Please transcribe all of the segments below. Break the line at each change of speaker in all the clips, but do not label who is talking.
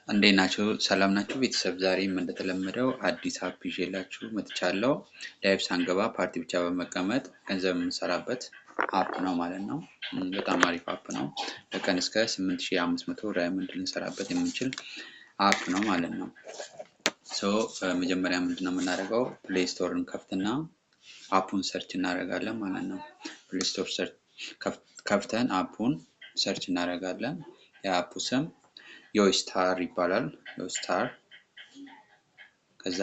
እንዴት ናችሁ? ሰላም ናችሁ ቤተሰብ? ዛሬም እንደተለመደው አዲስ app ይዤላችሁ መጥቻለሁ። Live ሳንገባ ፓርቲ ብቻ በመቀመጥ ገንዘብ የምንሰራበት app ነው ማለት ነው። በጣም አሪፍ app ነው። በቀን እስከ 8500 diamond ልንሰራበት የምንችል app ነው ማለት ነው። So መጀመሪያ ምንድነው የምናደርገው? Play Store ን ከፍትና app ኡን search እናደርጋለን ማለት ነው። Play Store ከፍተን app ኡን search እናደርጋለን። የ app ኡ ስም ዮስታር ይባላል። ዮስታር። ከዛ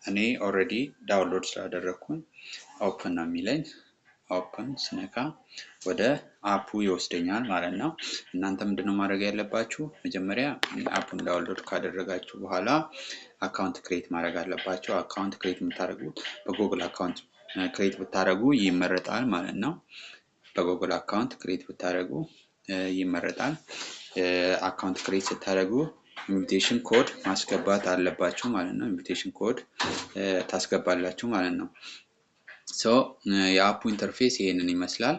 እኔ already download ስላደረግኩኝ open ነው የሚለኝ። Open ስነካ ወደ app ኡ ይወስደኛል ማለት ነው። እናንተ ምንድነው ማድረግ ያለባችሁ? መጀመሪያ app ኡን download ካደረጋችሁ በኋላ account create ማድረግ አለባችሁ። Account create የምታደርጉት በ Google account create ብታደርጉ ይመረጣል ማለት ነው። በ Google account create ብታደርጉ ይመረጣል። Account create ስታደርጉ invitation code ማስገባት አለባችሁ ማለት ነው። Invitation code ታስገባላችሁ ማለት ነው። So የ app ኡ interface ይሄንን ይመስላል።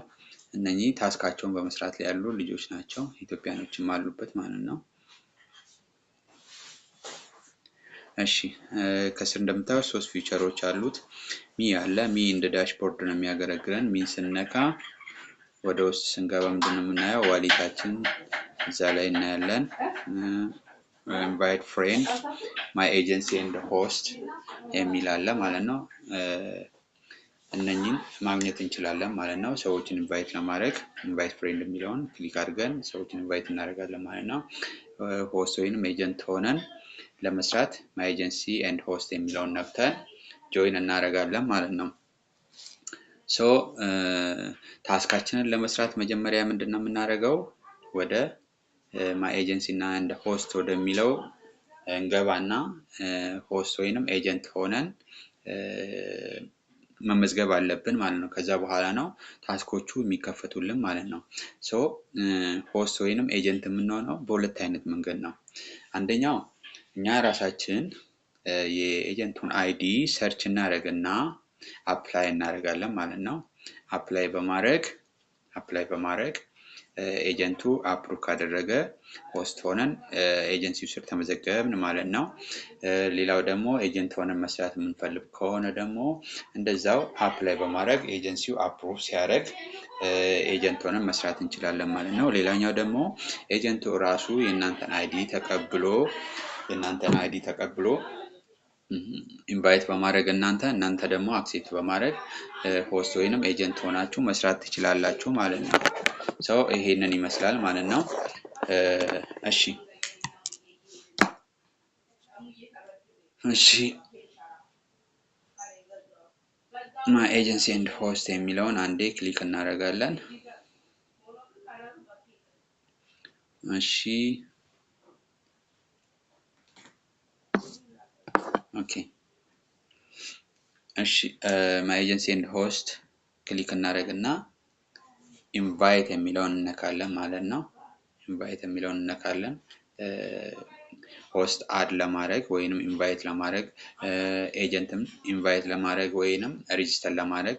እነኚህ task ኣቸውን በመስራት ላይ ያሉ ልጆች ናቸው። ኢትዮጵያኖችም አሉበት ማለት ነው። እሺ፣ ከስር እንደምታዩት ሶስት feature ኦች አሉት። Me አለ። Me እንደ dashboard ነው የሚያገለግለን። Me ን ስንነካ ወደ ውስጥ ስንገባ ምንድን ነው የምናየው? Wallet ኣችን እዛ ላይ እናያለን። Invite friend፣ my agency and host የሚል አለ ማለት ነው። እነኝን ማግኘት እንችላለን ማለት ነው። ሰዎችን invite ለማድረግ invite friend የሚለውን click አድርገን ሰዎችን invite እናደርጋለን ማለት ነው። Host ወይንም agent ሆነን ለመስራት my agency and host የሚለውን ነክተን join እናደርጋለን ማለት ነው። So task ኣችንን ለመስራት መጀመሪያ ምንድን ነው የምናደርገው? ወደ my agency እና and host ወደሚለው እንገባና host ወይንም agent ሆነን መመዝገብ አለብን ማለት ነው። ከዛ በኋላ ነው task ኦቹ የሚከፈቱልን ማለት ነው። So host ወይንም agent የምንሆነው በሁለት አይነት መንገድ ነው። አንደኛው እኛ ራሳችን የ agent ኡን ID search እናደርግና apply እናደርጋለን ማለት ነው። apply በማድረግ agent ኡ approve ካደረገ host ሆነን ኤጀንሲው ስር ተመዘገብን ማለት ነው። ሌላው ደግሞ agent ሆነን መስራት የምንፈልግ ከሆነ ደግሞ እንደዛው apply በማድረግ agency ው approve ሲያደርግ agent ሆነን መስራት እንችላለን ማለት ነው። ሌላኛው ደግሞ agent ኡ ራሱ የእናንተን ID ተቀብሎ invite በማድረግ እናንተ ደግሞ accept በማድረግ host ወይንም agent ሆናችሁ መስራት ትችላላችሁ ማለት ነው። So ይሄንን ይመስላል ማለት ነው። እሺ፣ my agency and host የሚለውን አንዴ click እናደርጋለን። እሺ፣ okay፣ እሺ፣ my agency and host click እናደርግና invite የሚለውን እነካለን ማለት ነው። Invite የሚለውን እነካለን። Host add ለማድረግ ወይንም invite ለማድረግ፣ agent ም invite ለማድረግ ወይንም register ለማድረግ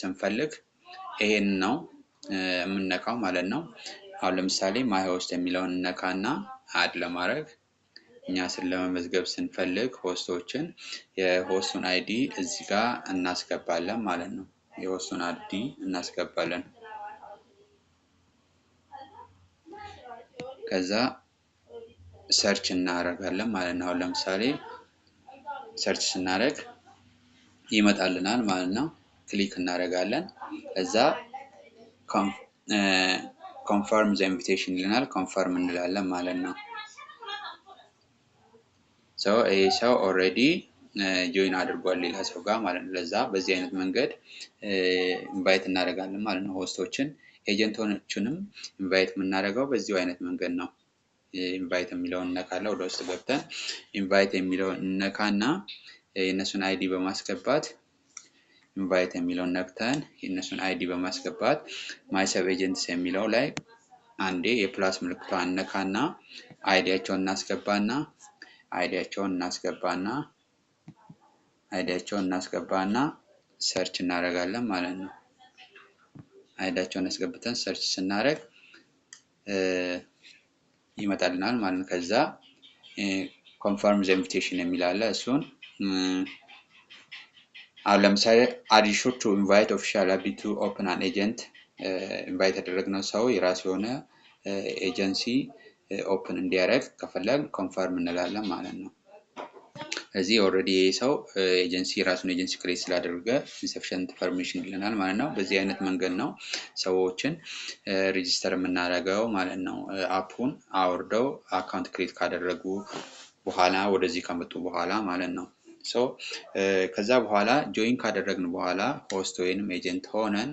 ስንፈልግ ይሄን ነው የምንነካው ማለት ነው። አሁን ለምሳሌ my host የሚለውን እነካና add ለማድረግ እኛ ስን ለመመዝገብ ስንፈልግ host ኦችን የ host ኡን ID እዚህ ጋር እናስገባለን ማለት ነው። የ host ኡን ID እናስገባለን። ከዛ search እናደርጋለን ማለት ነው። አሁን ለምሳሌ search ስናደርግ ይመጣልናል ማለት ነው። Click እናደርጋለን። ከዛ confirm the invitation ይለናል። Confirm እንላለን ማለት ነው። So ይሄ ሰው already join አድርጓል ሌላ ሰው ጋር ማለት ነው። ለዛ በዚህ አይነት መንገድ invite እናደርጋለን ማለት ነው። Host ኦችን agent ኦችንም invite የምናደርገው በዚሁ አይነት መንገድ ነው። Invite የሚለውን እነካለን። ወደ ውስጥ ገብተን invite የሚለውን እነካና የእነሱን ID በማስገባት invite የሚለውን ነክተን የእነሱን ID በማስገባት my sub agents የሚለው ላይ አንዴ የ plus ምልክቷን እነካና ID ያቸውን እናስገባና ID ያቸውን እናስገባና ID ያቸውን እናስገባና search እናደርጋለን ማለት ነው። ID ያቸውን አስገብተን search ስናደርግ ይመጣልናል ማለት ነው። ከዛ confirm the invitation የሚል አለ። እሱን አሁን ለምሳሌ are you sure to invite official አቢ to open an agent፣ invite ያደረግነው ሰው የራሱ የሆነ agency open እንዲያደርግ ከፈለግ confirm እንላለን ማለት ነው። እዚህ already ይህ ሰው ኤጀንሲ የራሱን agency create ስላደረገ insufficient permission ይለናል ማለት ነው። በዚህ አይነት መንገድ ነው ሰዎችን register የምናደርገው ማለት ነው። App ኡን አውርደው account create ካደረጉ በኋላ፣ ወደዚህ ከመጡ በኋላ ማለት ነው። So ከዛ በኋላ join ካደረግን በኋላ፣ host ወይንም agent ሆነን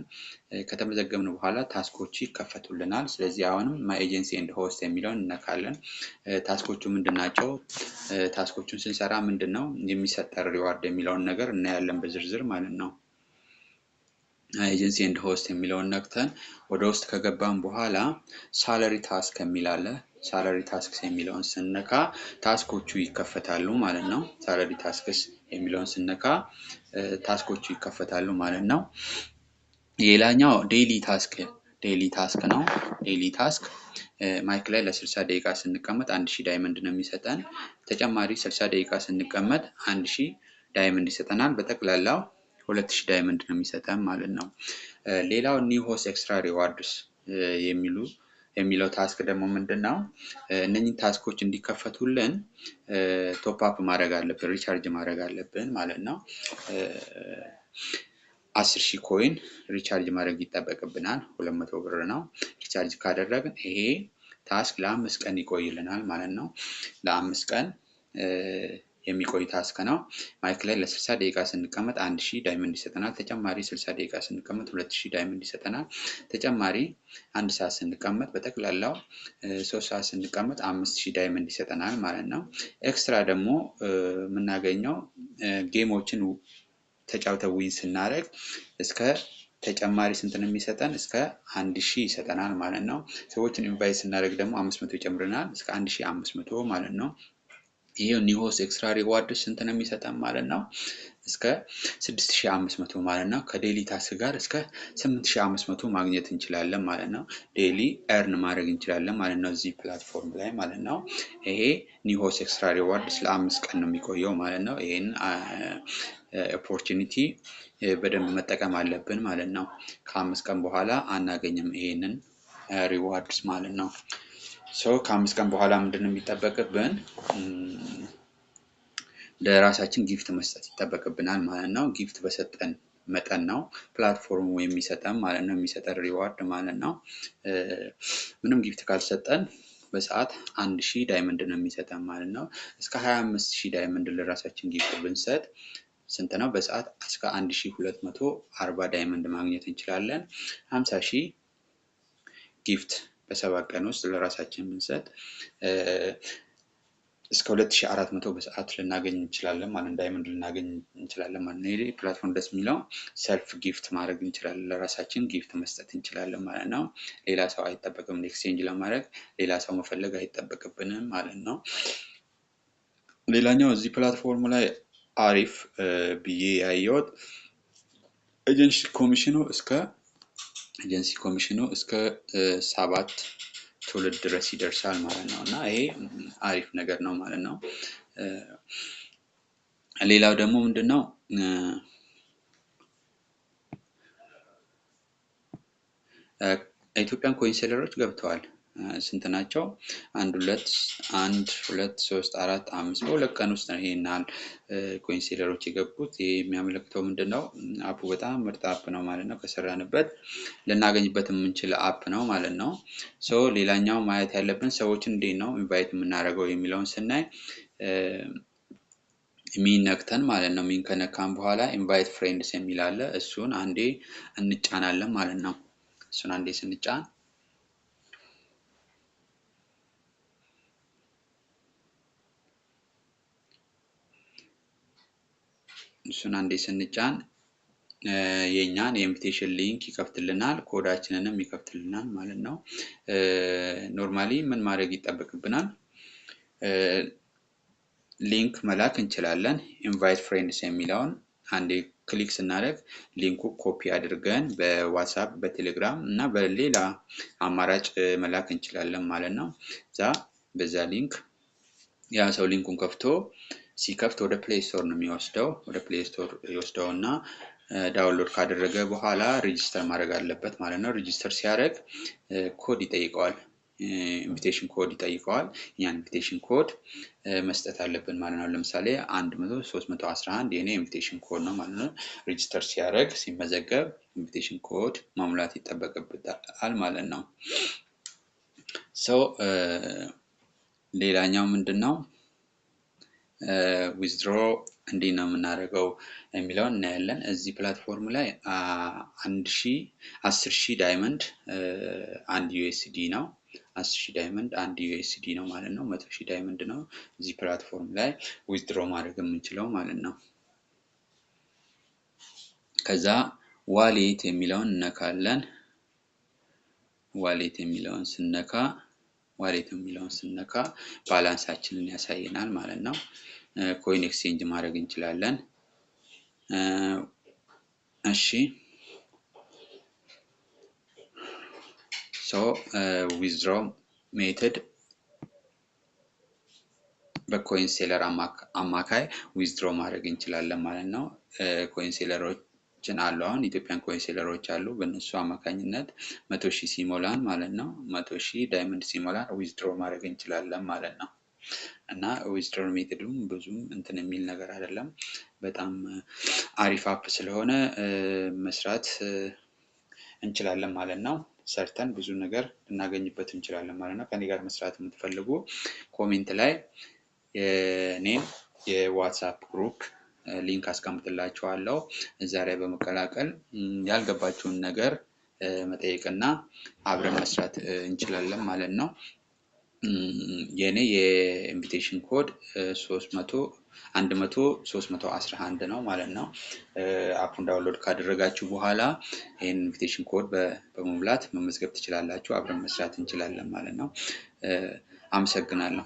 ከተመዘገብን በኋላ task ኦቹ ይከፈቱልናል። ስለዚህ አሁንም my agency and host የሚለውን እነካለን። Task ኦቹ ምንድን ናቸው? Task ኦቹን ስንሰራ ምንድን ነው የሚሰጠን reward የሚለውን ነገር እናያለን በዝርዝር ማለት ነው። Agency and host የሚለውን ነክተን ወደ ውስጥ ከገባን በኋላ salary task የሚል አለ። Salary tasks የሚለውን ስነካ task ኦቹ ይከፈታሉ ማለት ነው። Salary tasks የሚለውን ስነካ task ኦቹ ይከፈታሉ ማለት ነው። ሌላኛው daily task ነው። Daily task mic ላይ ለ60 ደቂቃ ስንቀመጥ 1000 diamond ነው የሚሰጠን። ተጨማሪ 60 ደቂቃ ስንቀመጥ 1000 diamond ይሰጠናል። በጠቅላላው 2000 diamond ነው የሚሰጠን ማለት ነው። ሌላው new host extra rewards የሚለው task ደግሞ ምንድን ነው? እነኝህ task ኦች እንዲከፈቱልን top up ማድረግ አለብን፣ recharge ማድረግ አለብን ማለት ነው። 10,000 coin recharge ማድረግ ይጠበቅብናል። 200 ብር ነው። Recharge ካደረግን ይሄ task ለ5 ቀን ይቆይልናል ማለት ነው። ለ5 ቀን የሚቆይ task ነው። Mic ላይ ለ60 ደቂቃ ስንቀመጥ 1000 diamond ይሰጠናል። ተጨማሪ 60 ደቂቃ ስንቀመጥ 2000 diamond ይሰጠናል። ተጨማሪ አንድ ሰዓት ስንቀመጥ፣ በጠቅላላው 3 ሰዓት ስንቀመጥ 5000 diamond ይሰጠናል ማለት ነው። Extra ደግሞ የምናገኘው game ኦችን ተጫውተን win ስናደርግ እስከ ተጨማሪ ስንት ነው የሚሰጠን? እስከ 1000 ይሰጠናል ማለት ነው። ሰዎችን invite ስናደርግ ደግሞ 500 ይጨምርናል፣ እስከ 1500 ማለት ነው። ይሄ new host extra reward ስንት ነው የሚሰጠን ማለት ነው? እስከ 6500 ማለት ነው። ከ daily task ጋር እስከ 8500 ማግኘት እንችላለን ማለት ነው። Daily earn ማድረግ እንችላለን ማለት ነው እዚህ platform ላይ ማለት ነው። ይሄ new host extra rewards ለ5 ቀን ነው የሚቆየው ማለት ነው። ይሄን opportunity በደንብ መጠቀም አለብን ማለት ነው። ከ5 ቀን በኋላ አናገኝም ይሄንን rewards ማለት ነው። So ከ5 ቀን በኋላ ምንድን ነው የሚጠበቅብን? ለራሳችን gift መስጠት ይጠበቅብናል ማለት ነው። Gift በሰጠን መጠን ነው platform ኡ የሚሰጠን ማለት ነው፣ የሚሰጠን reward ማለት ነው። ምንም gift ካልሰጠን በሰዓት 1000 diamond ነው የሚሰጠን ማለት ነው። እስከ 25,000 diamond ለራሳችን gift ብንሰጥ ስንት ነው? በሰዓት እስከ 1240 diamond ማግኘት እንችላለን። 50,000 gift በ7 ቀን ውስጥ ለራሳችን ብንሰጥ እስከ 2400 በሰዓት ልናገኝ እንችላለን ማለት ነው። Diamond ልናገኝ እንችላለን ማለት ነው። ይሄ platform ደስ የሚለው self gift ማድረግ እንችላለን፣ ለራሳችን gift መስጠት እንችላለን ማለት ነው። ሌላ ሰው አይጠበቅም፣ exchange ለማድረግ ሌላ ሰው መፈለግ አይጠበቅብንም ማለት ነው። ሌላኛው እዚህ platform ላይ አሪፍ ብዬ ያየሁት agency commission ኑ እስከ ሰባት ትውልድ ድረስ ይደርሳል ማለት ነው፣ እና ይሄ አሪፍ ነገር ነው ማለት ነው። ሌላው ደግሞ ምንድን ነው? Ethiopian coin seller ኦች ገብተዋል። ስንት ናቸው? አንድ ሁለት፣ አንድ ሁለት ሶስት አራት አምስት። በ2 ቀን ውስጥ ነው ይሄን ያህል coin seller ኦች የገቡት። ይሄ የሚያመለክተው ምንድን ነው? App ኡ በጣም ምርጥ app ነው ማለት ነው። ከሰራንበት ልናገኝበት የምንችል app ነው ማለት ነው። So ሌላኛው ማየት ያለብን ሰዎችን እንዴት ነው invite የምናደርገው የሚለውን ስናይ me ን ነክተን ማለት ነው። Me ን ከነካን በኋላ invite friends የሚል አለ። እሱን አንዴ እንጫናለን ማለት ነው። እሱን አንዴ ስንጫን የእኛን የ invitation link ይከፍትልናል፣ ኮዳችንንም ይከፍትልናል ማለት ነው። Normally ምን ማድረግ ይጠበቅብናል? Link መላክ እንችላለን። Invite friends የሚለውን አንዴ click ስናደርግ link ኡ copy አድርገን በ WhatsApp፣ በ Telegram እና በሌላ አማራጭ መላክ እንችላለን ማለት ነው። እዛ በዛ link ያ ሰው link ኡን ከፍቶ ሲከፍት ወደ Play Store ነው የሚወስደው። ወደ Play Store ይወስደውና download ካደረገ በኋላ register ማድረግ አለበት ማለት ነው። Register ሲያደርግ ኮድ ይጠይቀዋል። Invitation code ይጠይቀዋል። ያን invitation code መስጠት አለብን ማለት ነው። ለምሳሌ 100 311 የኔ invitation code ነው ማለት ነው። Register ሲያደርግ፣ ሲመዘገብ invitation code መሙላት ይጠበቅበታል ማለት ነው። So ሌላኛው ምንድን ነው? Withdraw እንዴት ነው የምናደርገው የሚለውን እናያለን። እዚህ platform ላይ 1,000 10,000 diamond 1 USD ነው። 10,000 diamond 1 USD ነው ማለት ነው። 100,000 diamond ነው እዚህ platform ላይ withdraw ማድረግ የምንችለው ማለት ነው። ከዛ wallet የሚለውን እነካለን። Wallet የሚለውን ስነካ balance ኣችንን ያሳየናል ማለት ነው። Coin exchange ማድረግ እንችላለን። እሺ፣ so withdraw method በ coin seller አማካይ withdraw ማድረግ እንችላለን ማለት ነው። Coin seller ኦችን አሉ፣ አሁን Ethiopian coin seller ኦች አሉ። በእነሱ አማካኝነት 100,000 ሲሞላን ማለት ነው፣ 100,000 diamond ሲሞላን withdraw ማድረግ እንችላለን ማለት ነው። እና withdraw method ኡም ብዙም እንትን የሚል ነገር አይደለም። በጣም አሪፍ app ስለሆነ መስራት እንችላለን ማለት ነው። ሰርተን ብዙ ነገር ልናገኝበት እንችላለን ማለት ነው። ከኔ ጋር መስራት የምትፈልጉ comment ላይ የኔን የ WhatsApp group link አስቀምጥላችኋለሁ። እዛ ላይ በመቀላቀል ያልገባችሁን ነገር መጠየቅና አብረን መስራት እንችላለን ማለት ነው። የኔ የ invitation code 300 100 311 ነው ማለት ነው። App ኡን download ካደረጋችሁ በኋላ ይህን invitation code በመሙላት መመዝገብ ትችላላችሁ። አብረን መስራት እንችላለን ማለት ነው። አመሰግናለሁ።